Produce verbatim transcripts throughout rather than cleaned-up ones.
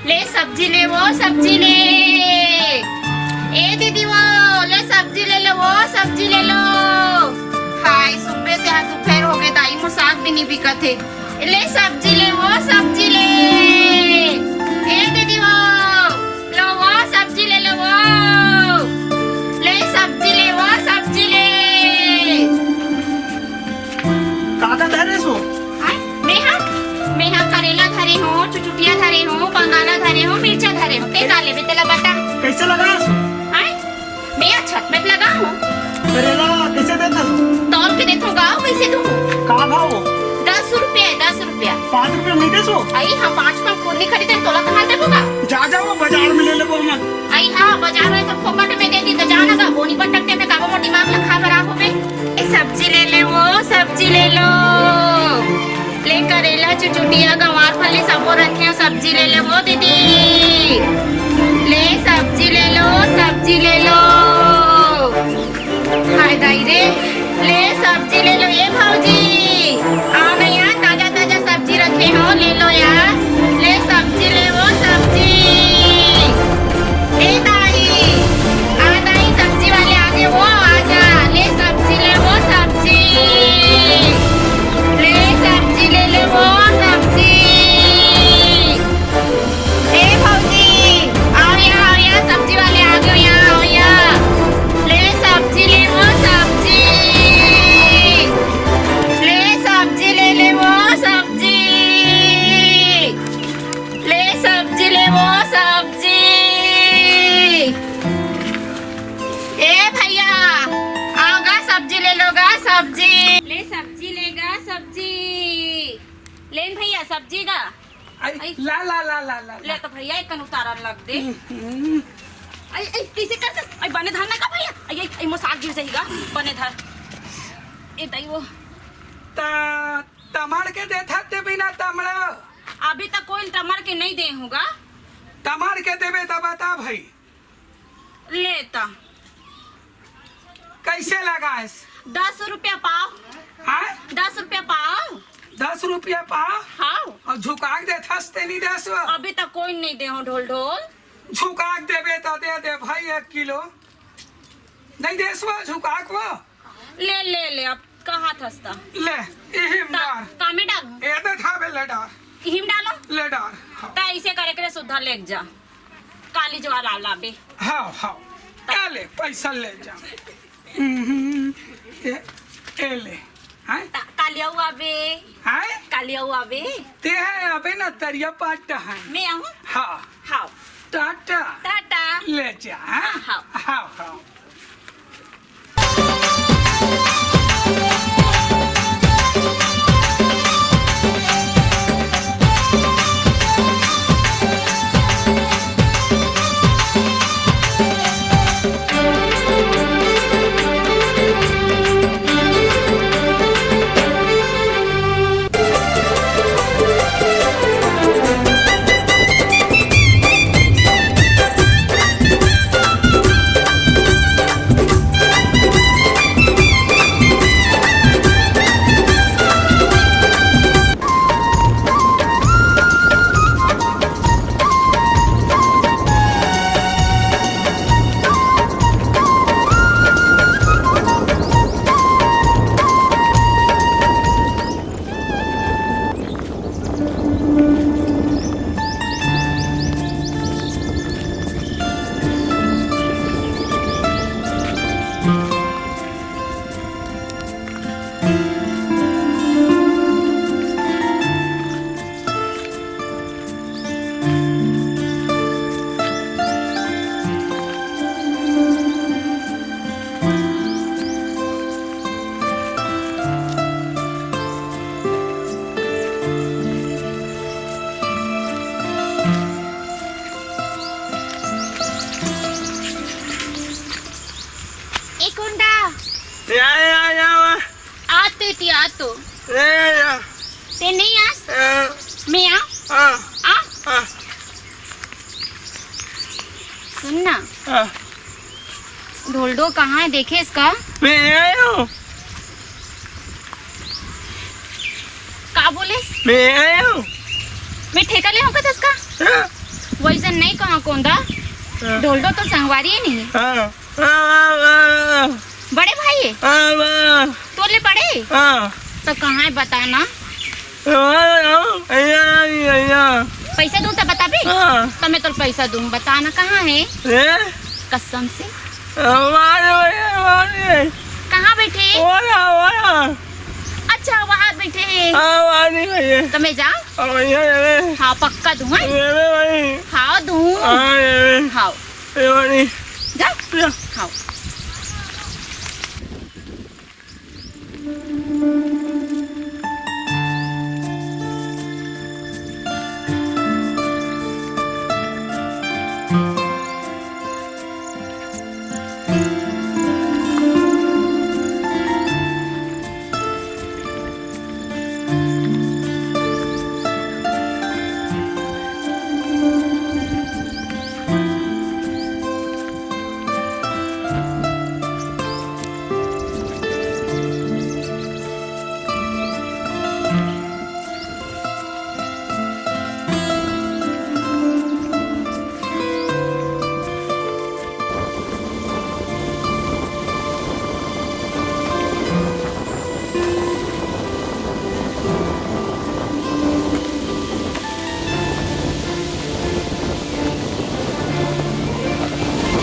ले सब्जी ले वो, सब्जी ले। ए दीदी वो, ले सब्जी ले लो वो, सब्जी ले लो। हाय, सुबह से हाथ दोपहर हो गए, दाई मोर साग भी नहीं बिकत हे। ले सब्जी ले वो, सब्जी ले। ए दीदी वो, लो वो, सब्जी ले लो वो। ले सब्जी ले वो, सब्जी ले। का का धरे सो? आय, मेहा, मेहा करेला धरे हो, चुचुटिया धरे हो, बंगाला धरे हो, मिर्चा धरे हो। ते का लेबे, तेला बता। कैसे लगा सो? आय, मेहा छत में लगा हो। करेला कैसे देता सो? तौल के देथो गा, कैसे दूँ? का भाव? दस रुपया है, दस रुपया। पाँच रुपया नहीं दे सो? आई हाँ, पाँच का पूर्णी खरीदे, तोला कहाँ देबो गा? जा, जा, वो बाजार में ले लेबो हम। आई हाँ, बाजार में तो फोकट में दे दी, तो जाना गा, बोनी पटक के में काबो मोर दिमाग ला खा बरा होबे। ए, सब्जी ले ले वो, सब्जी ले लो। ले करेला, चुचुटिया, गंवार फली सबो रखे हो, सब्जी ले ले वो दीदी। ले सब्जी ले लो, सब्जी ले लो। हाय दाई रे, ले सब्जी ले लो ये भौजी। आओ ना यार, ताजा ताजा सब्जी रखे हो, ले लो यार। ले सब्जी ले वो सब्जी। ए दाई, आ दाई, सब्जी वाले आ गए वो, आजा। ले सब्जी ले वो सब्जी। ले सब्जी ले ले वो सब्जी। ए भौजी, आओ यहाँ, आओ यहाँ, सब्जी वाले आ गए यहाँ, आओ यहाँ। ले सब्जी ले वो सब्जी। ले सब्जी ले ले वो सब्जी। ले सब्जी ले वो सब्जी। ए भैया, आओ गा, सब्जी ले लो गा, सब्जी। ले सब्जी ले गा, सब्जी। लेन भैया, सब्जी गा। आई, आई। ला, ला, ला, ला, ला, ले ला। तो भैया, एक कन उतारन लग दे। हम्म। आई, आई, कैसे करते? आई, बने धर ना का भैया? आई, आई, आई, मोर साग गिर जाएगा। बने धर। ए दाई वो। ता, तमड़ के देथत ते बिना तमड़ा। अभी तक कोई तमड़ के नहीं दे होगा। तमड़ के देबे त बता भाई। ले ता। कैसे लगाएस? दस रुपया पाव। हाँ? दस रुपया पाव। दस रुपया पाव? हाँ। अउ झुका के देथस ते नहीं देस वो? अभी तक कोई नहीं दे हो ढोल ढोल। झुका के देबे त दे दे भाई एक किलो। नहीं देस वो झुका के वो? ले, ले, ले, अब कहाँ थस त? ले, इहिम ता-, डार। कामे डाल? ए दे था बे, ले डार। इहिम डालो? ले डार, हाँ। ता इसे करे करे सुधा लेके जा। काली ज्वार आ लाबे। हाँ, हाँ। ता- ए ले, पैसा ले जा। हम्म, ए, ए ले। हैं? ता-, काली आऊ आबे। हैं? काली आऊ आबे। ते है अबे ना तरिया पाट है। मैं आऊँ? हाँ। हाँ। टाटा। टाटा। ले जा, हैं? हाँ, हाँ। हाँ, हाँ। ए कोंडा। या, या, या, वा। आ तो इति, आ तो। ए, या, या। ते नहीं आस? ए। मैं आ? हाँ। आ? हाँ। सुन ना। हाँ। ढोलडो कहाँ है, देखे इसका? मैं आया हूँ। का बोले? मैं आया हूँ। मैं ठेका ले होगा इसका? हाँ। वइसन नइ कहा कोंदा, हाँ। ढोलडो तो संगवारी ही नहीं। हाँ, हाँ, हाँ, हाँ, बड़े भाई हे? हाँ, हाँ। तोले बड़े? हाँ। तो कहाँ हे बता ना? हाँ, हाँ, भैया, भैया। पैसा दूँ त बताबे? हाँ। त मैं तोला पैसा दूँ, बता ना कहाँ हे? ए? कसम से। हमारे भैया, हमारे। कहाँ बैठे? ओला, ओला। अच्छा, वहाँ बैठे हे। हाँ, वहाँ नहीं भैया। त मैं जाँव? हाँ, भैया, ये ले। हाँ, पक्का दूँ, हैं? ये ले भाई। हाँ, दूँ। हाँ, ये ले। हाँ। ये वाली। जा। जा। हाँ।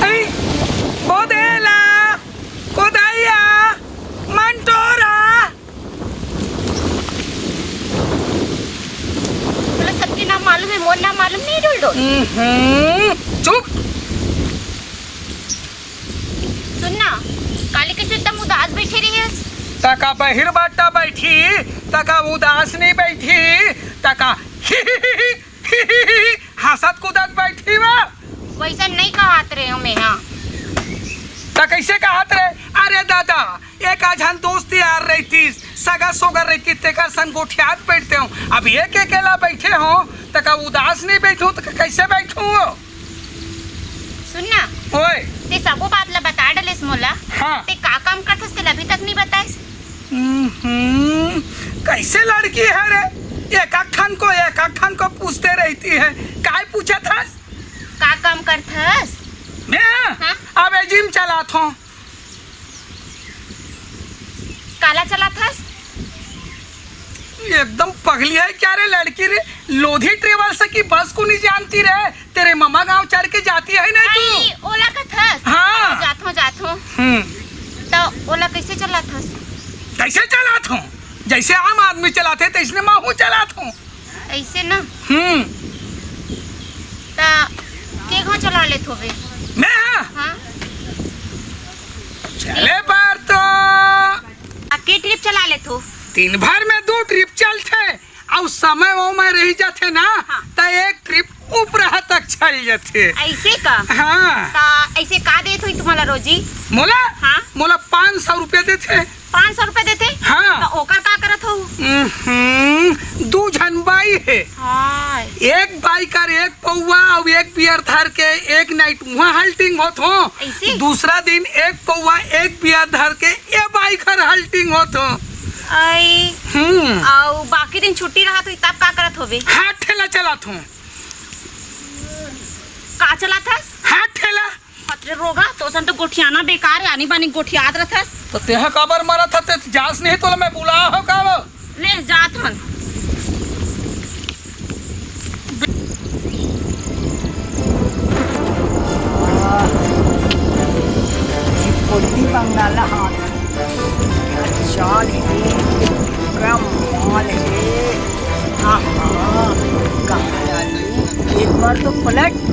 अरे, बोदेला, कोदैया, मंटोरा। तोला सबके नाम मालूम हे, मोर नाम मालूम नहीं, डोल डोल। हम्म, चुप। सुन ना, काली कइसे एकदम उदास बैठे रहिस? तका बहिर बाटा बैठी, तका उदास नहीं बैठी, तका हंसत कूदत बैठी वा। वइसन नहीं कहत रहेंव मैं, हाँ। त कइसे कहत रहे? अरे दादा, एक आझन दोस्त यार रहितिस, सगा सोगर रहितिस, तेकर संग गोठियात बैठतेंव। अब एक अकेला बैठे हों, तका उदास नहीं बैठूँ, तका कइसे बैठूँ? सुन ना, ओए। ते सबो बात ला बता डलेस मोला। हाँ। ते का काम करथस, तेला अभी तक नहीं बताइस। हम्म, कइसे लड़की हे रे? एक एक ठन को, एक एक ठन को पूछते रहिथे। काय पूछत हस? का काम करथस? मैं? हाँ? अबे जिम चलात हों। काला चलाथस? एकदम पगली हे क्या रे लड़की रे? लोधी ट्रेवल्स की बस को नहीं जानती रे? तेरे ममा गांव चढ़ के जाती है ना तू? आई, ओला कथस? हाँ। जाथों, जाथों। हम्म। त ओला कइसे चलाथस? कइसे चलाथों? जइसे आम आदमी चलाथे, तइसने महूँ चलाथों। अइसे ना? हम्म। त के घांव चला लेथो बे? मैं? हाँ। चले बर तो। आ, के ट्रिप चला लेथो? दिन भर में दू ट्रिप चलथे, अउ समय ओमय रहि जाथे ना, हाँ। त एक ट्रिप उपराहा तक चल जाथे। अइसे का? हाँ। त अइसे का देत होही तुम्हां ला रोजी? मोला? हाँ। मोला पाँच सौ रुपया देथे। पाँच सौ रुपया देथे? हाँ। त ओकर का करत होहू? हम्म, दू झन बाई हे। हाँ। एक बाई कर एक पौवा अउ एक बियर धर के एक नाइट उहाँ हल्टिंग होत हों। अइसे? दूसरा दिन एक पौवा एक बियर धर के ए बाई घर हल्टिंग होत हों। आई। हम्म। अउ बाकी दिन छुट्टी रहत होही तब का करत होबे? हाथ ठेला चलात हों। का चलाथस? हाथ ठेला। अरे रोगहा, तोर सन तो गोठियाना बेकार हे, आनी बानी गोठियात रथस। त तेहा काबर मरत हस, ते जास नहीं तोला मैं बुलाय हों का वो? ले, जात हन। चिपोटी बंगाला हाथ। क्या चाल हे, क्या माल हे। आहा, कहाँ डाली? एक बार तो पलट।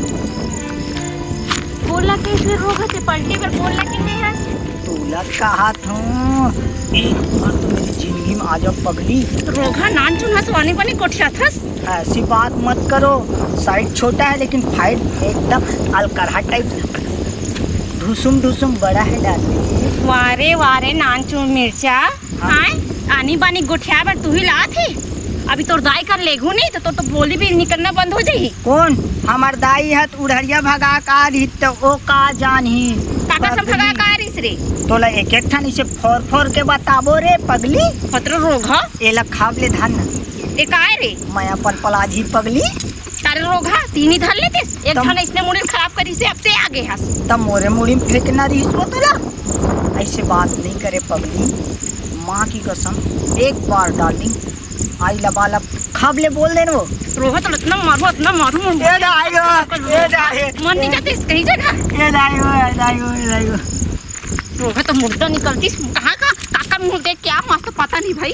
कोन ला कहे हस रे रोगहा, ते पलटे बर कोन ला कहे हस? तोला कहत हों, एक बार तो मेरी जिंदगी में आ जाओ पगली। रोगहा नानचुन हस, आनी बानी गोठियाथस। ऐसी बात मत करो, साइज छोटा है लेकिन फाइट एकदम अलकरहा टाइप, ढुसुम ढुसुम बड़ा है डार्लिंग। वाह रे, वाह रे, नानचुन मिर्चा। हाँ। हाँ, आनी बानी गोठियाय बर तुही ला आथे। अभी तोर दाई कर लेगहूँ नहीं, त तोर तो बोली भी निकलना बंद हो जाही। कोन? हमर दाई ह त उढ़रिया भगा का रही, त ओ का जानही? काकर संग भगा का रहिस रे? तोला एक एक ठन इसे फोर फोर के बताबो रे पगली। पतरो रोगहा। एला खाब ले धन। ए काय रे? मैं अपन पलाझी पगली। तारे रोगहा तीनी धर लेतिस, एक तम- झन इसने मुड़ी खराब करिस हे, अब ते आगे हस। तब मोरे मुड़ी में फेंकना रहिस वो तोला। ऐसे बात नहीं करे पगली, माँ की कसम, एक बार डार्लिंग, आई लबालब, खब ले बोल देन वो। रोहा तो इतना मारू, इतना मारू, मन ये दाई गो, ये दाई। मन नहीं जाते इस कहीं जगह। ये दाई गो, ये दाई गो, ये दाई गो। रोहा तो मुर्दा निकलतिस, कहाँ का, काकर मुँह देख के आ, मस्त पता नहीं भाई।